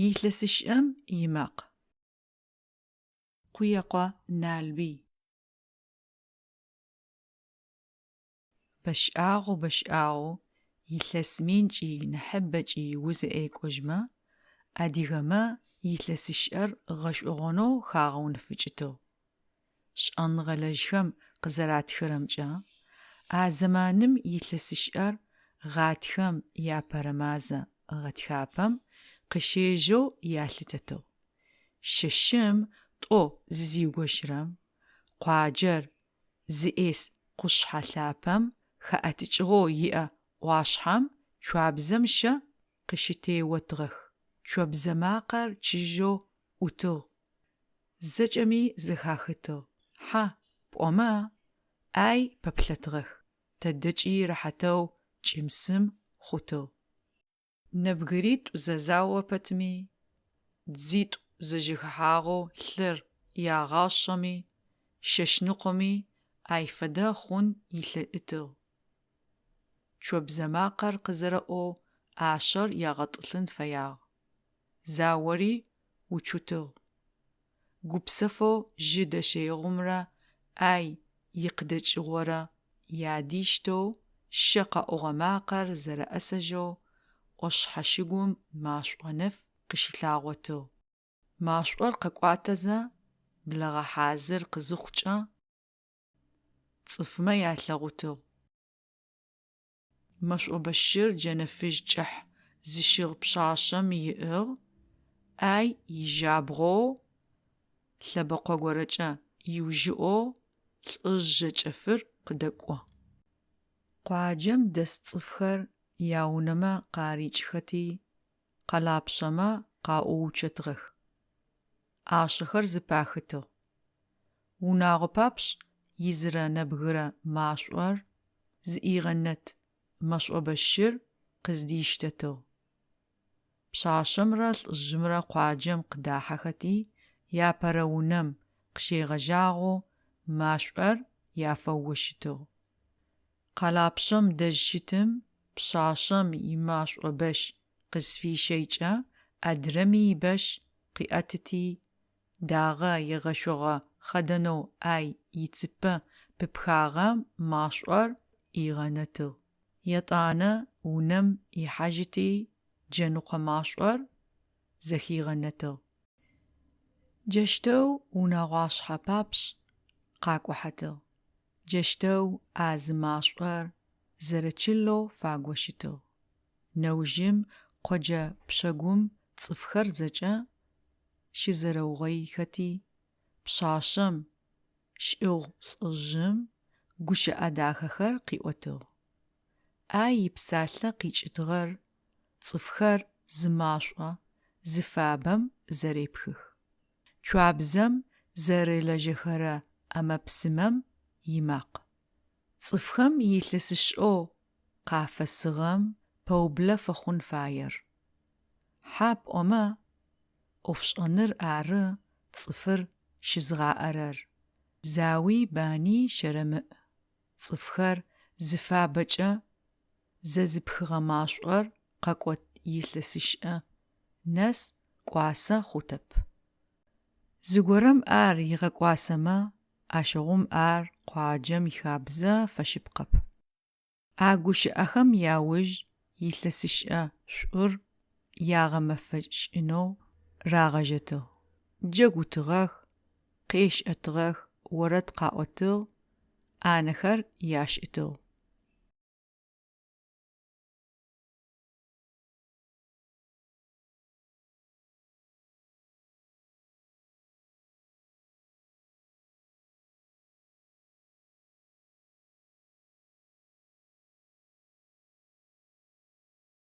Илъэсышӏэм имакъ. Къуекъо Налбый. Бэшӏагъэу бэшӏагъэу, илъэс минкӏи нахьыбэкӏи узэӏэкӏожьмэ, адыгэмэ илъэсышӏэр гъэшӏэгъонэу хагъэунэфыкӏытыгъ. Шӏэныгъэлэжьхэм къызэратхырэмкӏэ, а зэманым илъэсышӏэр гъатхэм иапэрэ мазэ гъэтхапэм къыщежьэу ялъытэтыгъ. Чэщым тӏо зызиугощырэм, къуаджэр зыӏес къушъхьэ лъапэм хэӏэтыкӏыгъэу иӏэ ӏуашъхьэм цуабзэм щэ къыщытеотыгъэх. Цобзэ макъэр чыжьэу ӏутыгъ. Зэкӏэми зэхахытыгъ. Хьа пӏомэ, ӏай пэплъэтыгъэх. Тэдэкӏи рэхьатэу кӏым-сым хъутыгъ. Нэбгыритӏу зэзао пэтми, дзитӏу зэжэхэхьагъэу лъыр ягъашӏэми, чэщныкъоми ай фэдэ хъун ылъэкӏытыгъ. Цобзэ макъэр къызэрэӏоу ӏашэр ягъэтӏылъын фэягъ. Заори уцутыгъ. Гупсэфэу жьы дэщэегъумрэ ӏай икъыдэкӏыгъорэ ядиштэу щэ къэӏогъэ макъэр зэрэӏэсэжьэу ӏошъхьэ шыгум машӏо нэф къыщылъагъотыгъ. Машӏор къэкӏуатэзэ блэгъэ хьазыр къызыхъукӏэ цӏыфмэ ялъэгъутыгъ. Мэшӏобэщыр джэнэ фыжь кӏыхь зыщыгъ пшъашъэм иӏыгъ, ӏай ижьабгъоу, лъэбэкъо горэкӏэ иужьыӏоу лӏыжъ жэкӏэфыр къыдэкӏо. Къуаджэм дэс цӏыфхэр яунэмэ къарикӏхэти, къэлапчъэмэ къаӏууцотыгъэх. ӏашэхэр зыпахытыгъ. Унагъо пэпчъ изырэ нэбгырэ машӏор зыӏигъэнэт мэшӏобэщыр къыздиштэтыгъ. Пшъашъэмрэ лӏыжъымрэ къуаджэм къыдахьэхэти, япэрэ унэм къыщегъэжьагъэу машӏор яфэугощытыгъ. Къэлапчъэм дэжь щытым пшъашъэм имашӏобэщ къызфищэйкӏэ, адрэми ибэщ къыӏэтыти, дагъэ егъэшъогъэ хъэдэнэу ӏай ицыпэ пыпхагъэм машӏор ӏигъэнэтыгъ. Етӏанэ унэм ихьажьыти, джэныкъо машӏор зэхигъэнэтыгъ. Джащтэу унэгъуашъхьэ пэпчъ къакӏухьэтыгъ. Джащтэу а зы машӏор зэрэчылэу фагощытыгъ. Нэужым къоджэ пчэгум цӏыфхэр зэкӏэ щызэрэугъоихэти, пшъашъэм кӏыгъу лӏыжъым гущыӏэ дахэхэр къыӏотыгъ. Ай ипсалъэ къикӏытыгъэр цӏыфхэр зы машӏо, зы фабэм зэрепхых. Цуабзэм зэрылэжьэхэрэ ӏэмэ-псымэм имакъ. Цӏыфхэм илъэсышӏэу къафэсыгъэм пэублэ фэхъун фаер. Хьа пӏомэ, ӏофшӏэныр ары цӏыфыр щызыгъаӏэрэр. Зауи бани щэрэмыӏ. Цӏыфхэр зы фабэкӏэ зэзыпхыгъэ машӏор къэкӏот илъэсишъэ нэс кӏуасэ хъутэп. Зыгорэм ар игъэкӏуасэмэ, ащыгъум ар къуаджэм ихабзэ фэшъыпкъэп. А гущыӏэхэм яуж илъэсышӏэ шӏур ягъэмэфэкӏынэу рагъэжьэтыгъ. Джэгутыгъэх, къешӏэтыгъэх, орэд къаӏотыгъ, ӏанэхэр яшӏытыгъ.